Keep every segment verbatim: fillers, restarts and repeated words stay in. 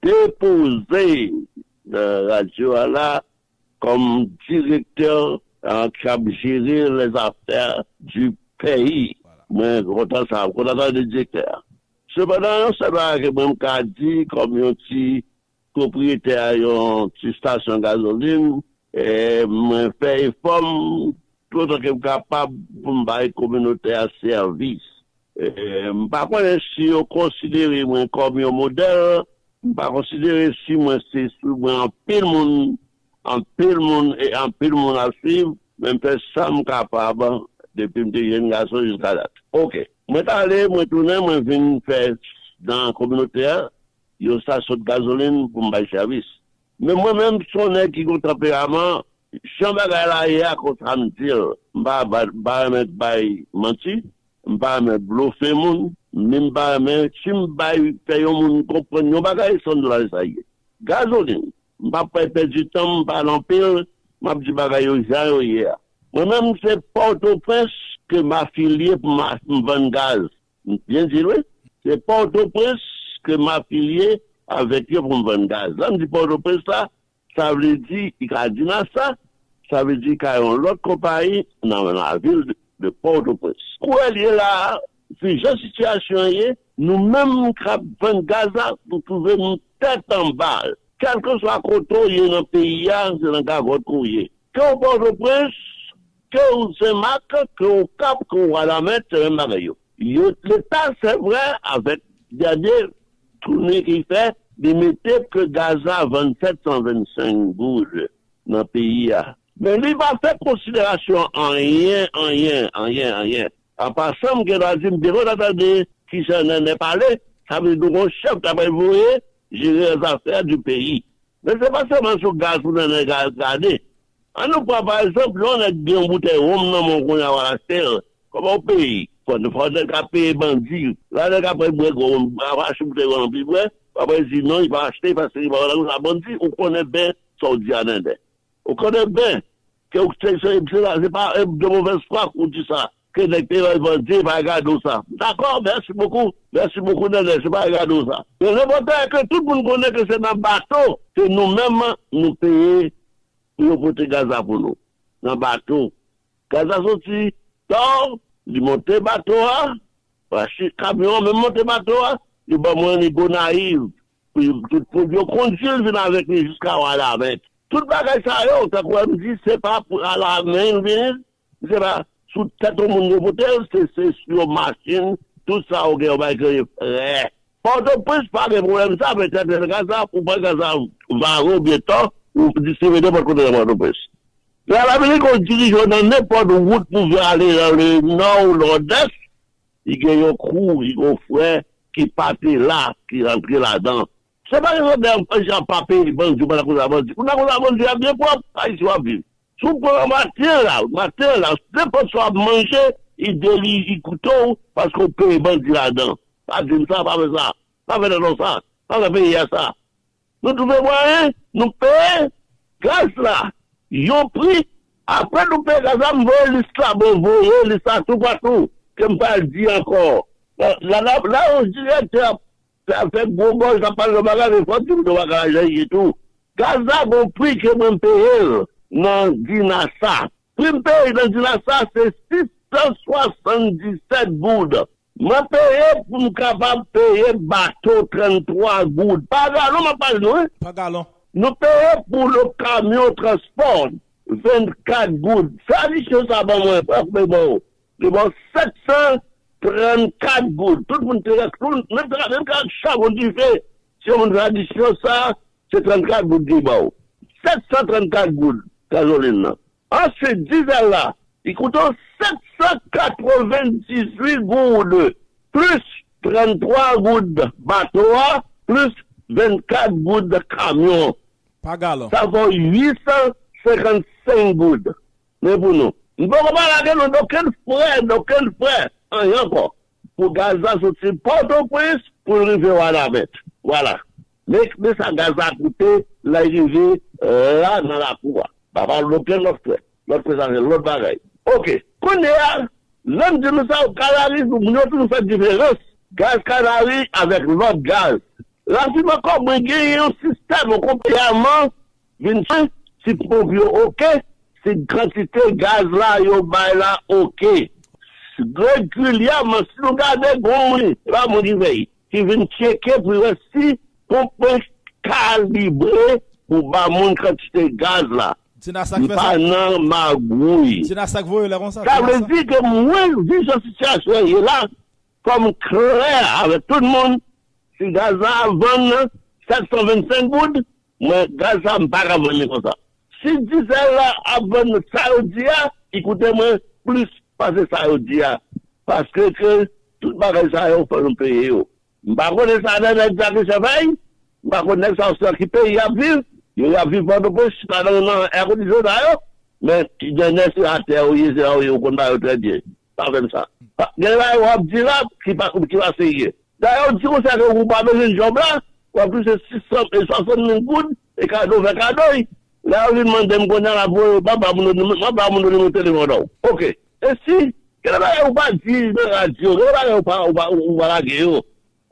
depoze nan radyo a la kòm direktè, euh, k ap jere lèzafè di peyi. Mwen kontan sa, m kontan tande direktè a. Sepandan, yon sèl bagay ke mwen m ka di kòm yon ti pwopriyetè a yon ti estasyon gazolin, e, mwen fè efò m, otan ke m kapab, pou m bay kominote a sèvis. E, m pa konnen si yo konsidere mwen kòm yon modèl, m pa konsidere si mwen se sou mwen anpil moun, anpil moun e anpil moun ap swiv, men m fè sa m kapab depi m te jèn gason jiska dat. Oke. Mwen t ale, mwen tounen, mwen vin fè nan kominote a, yon estasyon gazolin pou m bay sèvis. Men mwen menm, se yon nèg ki gen yon tanperaman, jan bagay la ye a, konsa m di l. M pa, pa, pa renmen bay manti, m pa renmen blofe moun, men m pa renmen, si m bay, fè yon moun konprann yon bagay, se yon bagay sa ye. Gazolin, m p ap fè pèdi tan, m pale anpil, m ap di bagay yo jan yo ye a. Mwen menm, se Pòtoprens ke m afilye pou m a-, m vann gaz. M byen di l, wi. Se Pòtoprens ke m afilye avèk yo pou m vann gaz. Lè m di Pòtoprens la, sa vle di, li ka di Nasa, sa vle di li ka yon lòt konpayi nan lavil de, de Pòtoprens. Kounye a la, se jan sitiyasyon an ye, nou menm k ap vann gaz la, nou twouve nou tèt anba. Kèlkeswa kote w ye nan peyi a, se nan gagòt ke w ye. Ke w Pòtoprens, ke w Senmak, ke w Okap, ke w Wanament, se menm bagay yo. Yo, Leta, se vre, avèk dènye toune ki fè, li mete pri gaz la vann sèt san vennsenk goud nan peyi a. Men li pa fè konsiderasyon anyen, anyen, anyen, anyen. An pasan, m gen dwa di, m byen kontan tande kisa Nènè pale, sa vle di nou gon chèf k ap voye jere zafè di peyi. Men se pa sèlman sou gaz pou Nènè ga-, gade. An nou pran pa egzanp, lè yon nèg gen yon boutèy wonm nan men w kounye a w al achte l, kòman w peye? Fò, fò nèg la peye bandi. La nèg ap bwè gwo wonm, ap achte boutèy wonm anpil bwè, w ap di non, li pa achte, paske li pa wè sa bandi, ou konnen byen sa w di a Nènè. Ou konnen byen ke ou se, se, se la, se pa, e, de mauvaise foi ke ou di sa. Ke nèg te bay bandi, pa gade w sa. Dakò, mèsi bokou. Mèsi bokou, Nènè, se pa gade w sa. Men lenpòtan ke tout moun konnen ke se nan bato ke nou menm nou peye pou yo pote gaz la pou nou. Nan bato. Gaz la soti Tò, li monte bato a, machi-, kamyon an menm monte bato a, li ban mwen li Gonayiv. Pou tout pwodui yo kondui l vin avèk li jiska Wanament. Tout bagay sa yo, tankou M di, se pa pou, a la men l vini, se pa sou tèt yon moun yo pote l, se, se sou yon machin, tout sa yo gen, yo bay kreye frè. Pòtoprens pa gen pwoblèm sa, petèt lè gaz la, ou pran gaz la, vare oubyen Tò, ou distribye nenpòt kote nan Pòtoprens. Lè Lavamerik, yon dirijan nan nenpòt wout pou vin ale nan le nò ou nòdès, li gen yon kou, li gen yon frè ki pa te la, ki rantre ladan. Se pa rezon de jan pa peye bandi, ou pa ta konn sa bandi. Ou ta konn sa bandi a byen pwòp, Ayiti w ap viv. Si w pran maten la, maten la, nenpòt sa w ap manje, ide li, li koute w, paske w peye bandi ladan. Pa di m sa, pa fè sa, pa fè tèt w sa, pa fè peyi a sa. Nou twouve mwayen, nou peye gaz la, yon pri. Apre nou peye gaz la, m voye lis la, mwen voye lis la toupatou, ke m pral di ankò. La, la, la, la, yon direktè ap fè, ap fè gwo gòj, l ap pale yon bagay, men fò m di m yon bagay a Jean-Guy tou. Gaz la gon pri ke mwen m peye l nan Dinasa. Pri m peye nan Dinasa se sis san swasanndisèt goud. Mwen peye pou m kapab peye bato tranntwa goud. Pa galon m ap pale nou, wi. Pa galon. Nou peye pou le kamyon transpò vennkat goud. Sa misye sa ban mwen, pran koupe ban ou. Li ban w sèt san trannkat goud. Tout moun te rès, tout, menm sa, menm ka chabon dife. Si yon moun tradisyon sa, se trannkat goud li ba w. Sèt san trannkat goud gazolin nan. Answit, dizèl la, li koute w sèt san katrevendizuit goud, plis tranntwa goud bato a, plis vennkat goud kamyon. Pa galon. Sa fè w uit san senkannsenk goud. Men pou nou. M poko pa lage nou dokenn frè, dokenn frè, anyen ankò. Pou gaz la soti Pòtoprens, pou l rive Wanament. Vwala. Men, men sa gaz la koute, lè l rive, euh, la nan lakou a. Pa pale dokenn lòt frè. Lòt frè sa se lòt bagay. Oke. Kounye a, lè m di nou sa, Kanari, pou moun yo toujou fè diferans. Gaz Kanari avèk lòt gaz. Rafinman kòb mwen genyen yon sistèm, yon konpayi alman vin chèche si ponp yo oke, si kantite gaz la yo bay la oke. Regilyèman, si nou gade, gon moun, se pa mwen ki fè l, ki vin tcheke pou l wè si ponp mwen kalibre pou ba moun kantite gaz la. Di n a sa k fè sa. M pa nan magouy. Di n a sa k voye w la konsa. Sa vle di ke mwen, vi jan sitiyasyon an ye la, fò m klè avèk tout moun, si gaz la ap vann sèt san vennsenk goud, mwen, gaz sa, m pa ka vann li konsa. Si dizèl la ap vann sa yo di a, li koute mwen plis pase sa yo di a. Paske ke tout bagay sa yo, fò nou peye yo. M pa konnen sa nan nèg sa ki chèfèy, m pa konn nèg sa yo sou ki peyi y ap viv, yo y ap viv Pòtoprens, chita nan, nan èkondisyona yo, men nènè se atè ou ye, se la ou ye, ou konn bagay yo trè byen. Pa fè m sa. Pa, gen bagay w ap di la ki pa, ki pa serye. Dayè, w di konsa ke ou pa bezwen djòb la, w ap touche sis san e swasant mil goud, e kado fè kado. Lè yo vin mande m kounye a la, pou yo pa ba moun yo, m ap ba moun yo nimewo telefòn an. Oke. E si, gen bagay ou pa di nan radyo, gen bagay ou pa, ou pa, ou pa lage yo.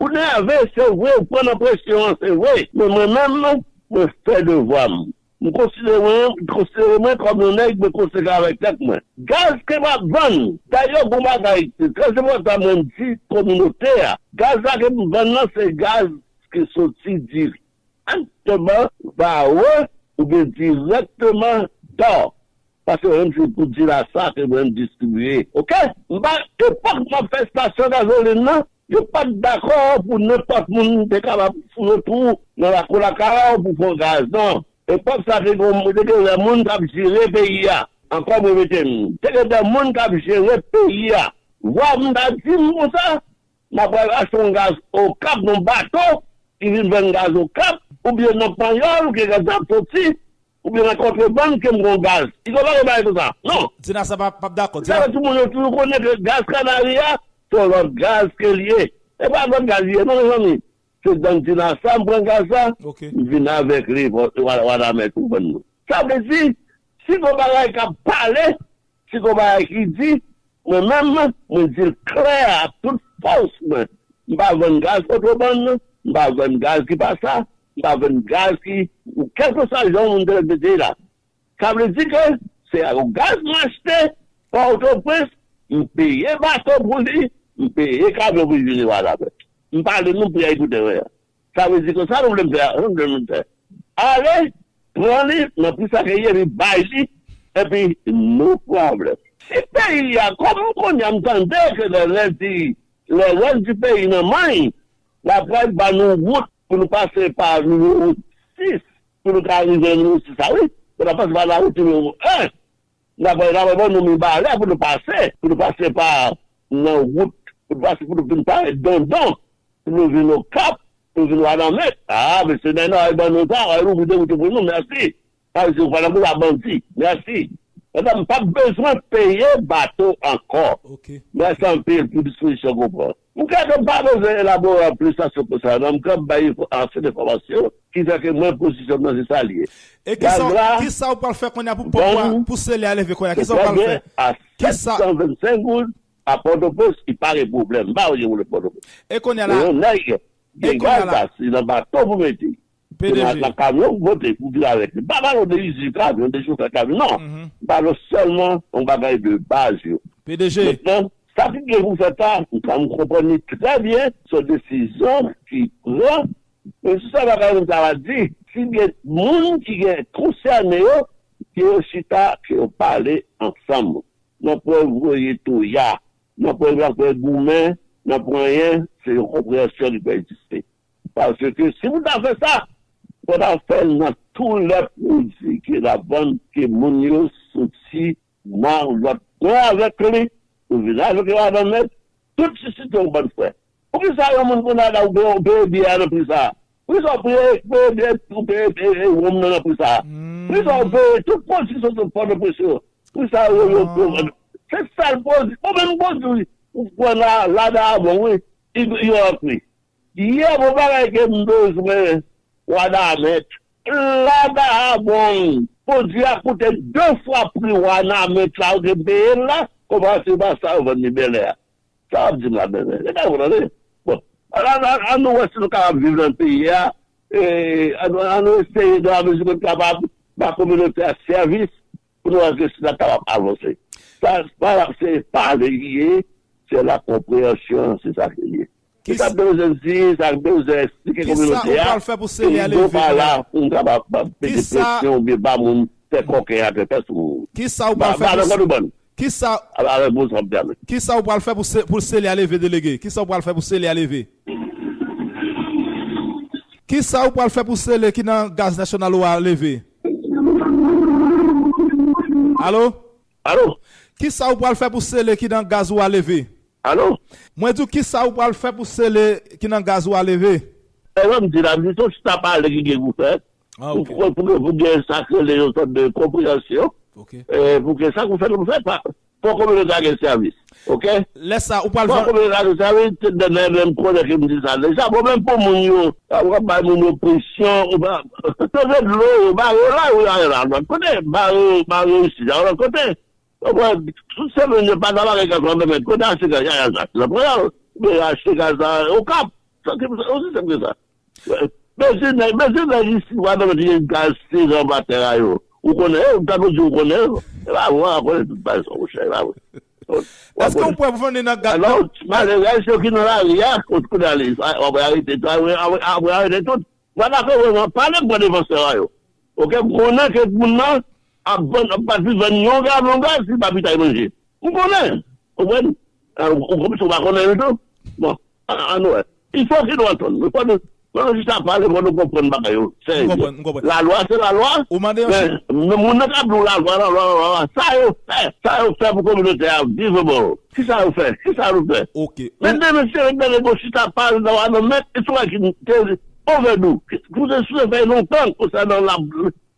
Ou nève, se vre, ou pran nan presyon an, se vre. Men mwen menm, mwen fè devwa m. M konsidere mwen, konsidere mwen kòm yon nèg mwen konsekan avèk tèt mwen. Gaz ke m ap vann, dayè gon bagay ki trè enpòtan mwen di kominote a. Gaz la ke m vann nan se gaz ki soti dirèkteman Vare oubyen dirèkteman Dò. Paske mwen menm se pou di la sa ke mwen m distribiye. Oke? M pa, epòk m ap fè estasyon gazolin nan, yo pa t dakò pou nenpòt moun te kapab fouye yon twou nan lakou lakay ou pou fè yon gaz. Non. Epòk sa te gen, te gen de moun k ap jere peyi a. Ankò m repete m, te gen de moun k ap jere peyi a. Vwa m ta di m konsa, m ap pral achte yon gaz Okap nan bato, ki vin vann gaz Okap, oubyen nan Panyòl, ke gaz la ap soti, oubyen nan kontrebann, ke m gon gaz. Li konn pa gen bagay konsa. Non. Dina sa p ap, p ap dakò. Dina. Sa tout moun yo toujou konnen ke gaz Kanari a, se yon lòt gaz ke l ye. E pa lòt gaz li ye, non, mezanmi. Se dan Dina sa m pran gaz la, m vin avèk li, Wa-, Wanament pou vann nou. Sa vle di, si gon bagay k ap pale, si gon bagay ki di, mwen menm, mwen di l klè ak tout fòs mwen. M pa vann gaz kontrebann, m pa vann gaz ki pa sa, m pa vann gaz ki, ou kèlkeswa jan moun te mete la. Sa vle di ke se yon gaz m achte Pòtoprens, m peye bato pou li, m peye kamyon pou li vini Wanament. M pale nou pou y al koute mwen. Sa vle di ke sa nou vle m fè a, nou vle m fè. Ale, pran li nan pri sa ke ye, epi bay li, epi no problem. Si peyi a, kòm kounye a m tande ke lè, lè di, lè rès di peyi nan may, l ap pral ba nou wout pou nou pase pa nimewo sis, pou nou ka rive nimewo sis la, wi. Pou n ap pase pa la wout nimewo en. N ap, n ap ban nou mibalè pou nou pase, pou nou pase pa nan wout, pou nou pase, pou nou vin parèt Dondon, pou nou vin Okap, pou nou vin Wanament. A, mesye, nèg nan al ban nou sa, al ouvri de wout pou nou, mèsi. Sa vle di, ou pa nan bouzay bandi. Mèsi. Pandan m p ap bezwen peye bato ankò. Mèsi anpil pou dispozisyon ke w pran. M kwè ke m pa bezwen elabore anplis asou konsa, non, m kwè m bay ase enfòmasyon ki fè ke mwen pozisyon m nan se sa l ye. E kisa, kisa w pral fè kounye a pou pòp ou a, pou sele a leve kounye a? Kisa w pral fè? A sèt san vennsenk goud, a Pòtoprens, li pa gen pwoblèm. M pa wè gen pwoblèm Pòtoprens. E kounye a la, yon nèg gen gaz la, se nan bato pou mete. P D G. Se nan, nan kamyon pou pote, pou vin avèk li. M pa pale w de izi kamyon, de chofè kamyon, non. M pale w sèlman yon bagay de baz yo. P D G. Mentnan, sa ki gen pou fèt la, m ka, m konprann li trè byen, se yon desizyon ki pran. Men sou sa bagay mwen ta va di, si gen moun ki gen konsène yo, ke yo chita, ke yo pale ansanm. Nan pwen voye touya, nan pwen, nan pwen goumen, nan pwen anyen, se yon konpreyansyon ki pral egziste. Paske si nou ta fè sa, fò n ta fè l nan tou lè pwodui ke n ap vann, ke moun yo soti nan lòt pwen avèk li, ou vin avèk li Wanament, tout sisite yon bann frè. Poukisa yon moun konn al ou peye, ou peye byè a nan pri sa a? Poukisa ou peye, peye byè, ou peye, peye wonm nan nan pri sa a? Poukisa ou peye tout pwodui soti Pòtoprens yo? Poukisa yo, yo, yo, se sèl pwodui, bon, menm pwodui, ou pran la, ladan avon, wi, li, li an pri. Yè, bon bagay ke m bezwen Wanament. Ladan avon, pwodui a koute de fwa pri Wanament la, ou te peye l la, konpare pa sa yo vann li Bèlè a. Sa w ap di m la, men, men, men, men, men, bon, An, an, an, an nou wè si nou kapab viv nan peyi a. E, an, an nou eseye, nan lamezi nou kapab, ba kominote a sèvis pou nou wè ke si n ap kapab avanse. Sa, pa se pale li ye, se la konpreyansyon, se sa ke li ye. Ki sa k bezwen di, sa k bezwen eksplike kominote a, se nou pa la pou n kapab mete presyon oubyen ba moun fè kòken atè tè sou moun. Kisa ou pral fè pou Kisa Avèk bon sanm tèmen. Kisa ou pral fè pou se- pou sele a leve, delege? Kisa ou pral fè pou sele a leve? Kisa ou pral fè pou sele ki nan gaz nasyonal ou a leve? Alo? Alo? Kisa ou pral fè pou sele ki nan gaz ou a leve? Alo? Mwen di w kisa ou pral fè pou sele ki nan gaz ou a leve? E sa m di la, m di se yon chita pale ki gen pou fèt. Ah, pou, ok. Pou, pou, pou gen sa k rele yon sòt de konpreyansyon. Ok. E, pou ke sa k pou fèt, pou fèt pa. Fò kominote a gen sèvis. Ok? Lè sa, ou pral Fò kominote a gen sèvis, se dènye menm konnen ke m di sa. Deja, bon, menm pou moun yo, ou ap bay moun yo presyon, ou pa, sove dlo yo, bare yo la, ou ale lòt kote, bare yo, bare yo isi, al lòt kote. Ou konprann? Tout semèn yo pa nan bagay gaz la, men kote achte gaz, y a, y a, y a, y a, y a, y a achte gaz la, Okap. Sa, se, se osi senp ke sa. Bezwen nèg, bezwen nèg isi, w a nan gen gaz se jan batè a yo. Ou konnen yo, m ta di w konnen yo. E pa vre, w konnen tout bagay sa, monchè, e pa vre. Èske w pwè pou vin nan gaz? Alò, malerèz yo ki nan lari a, kot kounye a li, w ap arete, w ap arete tout. Vwala ke w pale m pran defansè a yo. Ok, m konnen ke moun nan ap vann, ap pati vann yon galon gaz, li pa pitay manje. M konnen. Ou konprann? Ou konprann si w pa konnen li tou? Bon, an, an nou wè. Il faut que nou antann. Fò nou, fò nou jis ap pale, fò nou konprann bagay yo. M konprann, m konprann. Lalwa se lalwa. Ou mande yon men, men moun nan k ap di w lalwa, lalwa, lalwa, lalwa. Sa yo fè, sa yo fè pou kominote a viv bon. Kisa yo fè? Kisa nou fè? Ok. Men demen se yo gade bon chita pale nan wa nan mèt, e sou ki te ovèdou. Koute sou fè lontan konsènan la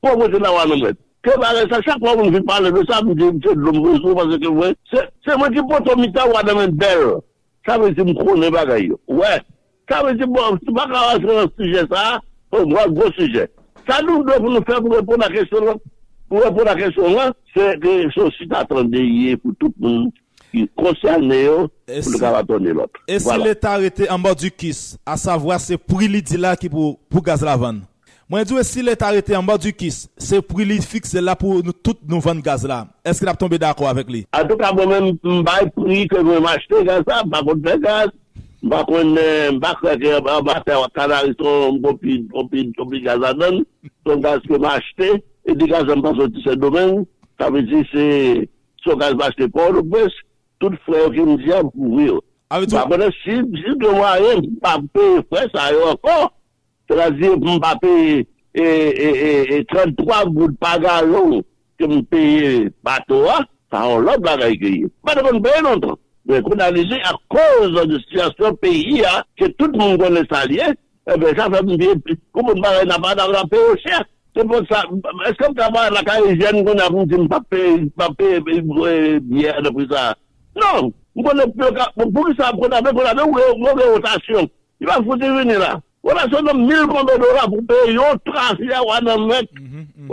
pwòpte nan wa nan mèt. Ke bagay sa, chak fwa moun vin pale de sa, m di, m se dlo m voye sou, paske vre, se, se mwen ki poto mitan wa nan mèt bèl. Sa vle di m konnen bagay yo. Wè. Sa vle di, bon, si pa ka rantre nan sijè sa a, bon, gwo, gwo sijè. Sa nou dwe pou nou fè pou reponn a kesyon lan, pou reponn a kesyon lan, se ke se yon chita tande ye pou tout moun ki konsène yo, pou nou kapab tande lòt. E si Leta rete anba dikis, asavwa se pri li di la ki pou, pou gaz la vann. Mwen di w, si Leta rete anba dikis, se pri li fikse la pou nou tout nou vann gaz la. Èske n ap tonbe dakò avèk li? Antouka, mwen menm, m bay pri ke mwen m achte gaz la, m pa konn fè gaz, m pa konn, eh, m pa kwè ke anba tè Kanari se yon, yon pi, yon pi, yon pi gaz ladan l, se yon gaz ke m achte, epi gaz la m pa soti Sendomeng, sa vle di se, se yon gaz m achte Pòtoprens, tout frè yo ke m di a, m kouvri yo. M pa konnen si, si gen mwayen, m pa peye frè sa yo ankò, sètadi pou m pa peye, e, e, e, e, tranntwa goud pa galon ke m peye bato a, sa yon lòt bagay ke ye. M pa te konn peye lontan. Men kounye a li di, akoz de sitiyasyon peyi a, ke tout moun konnen sa l ye, enben, sa fè m vin konprann bagay nan pa nan peye yo chè. Se pou sa, èske m ka bay lakay ijyèn kounye a pou m di m p ap peye, m p ap peye, e, byè nan pri sa a? Non, m konnen pou yo ka, pou, poukisa m konnen, men konnen, men ou gen, ou gen wotasyon. Li pa fouti vini la. Wotasyon nan mil konbyen dola pou peye yon trafik a wa nan mèt,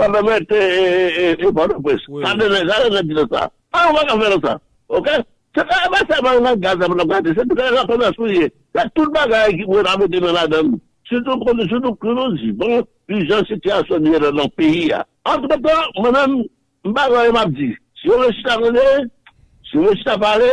wa nan mèt, e, e, e, e, Pòtoprens. Sa de nèg, sa de nèg ki nan sa. Sa yo pa ka fè nan sa. Ok? Se pa, e pa sèlman nan gaz la pou n ap gade, se tout nan komès ou ye. Se tout bagay ki pou ta mete men ladan l. Sitou konnen, sitou ke nou di, bon, pi jan sitiyasyon li ye nan, nan peyi a. Antretan, mwen menm, m pa gen anyen m ap di. Si yo vle chita tande, si yo vle chita pale,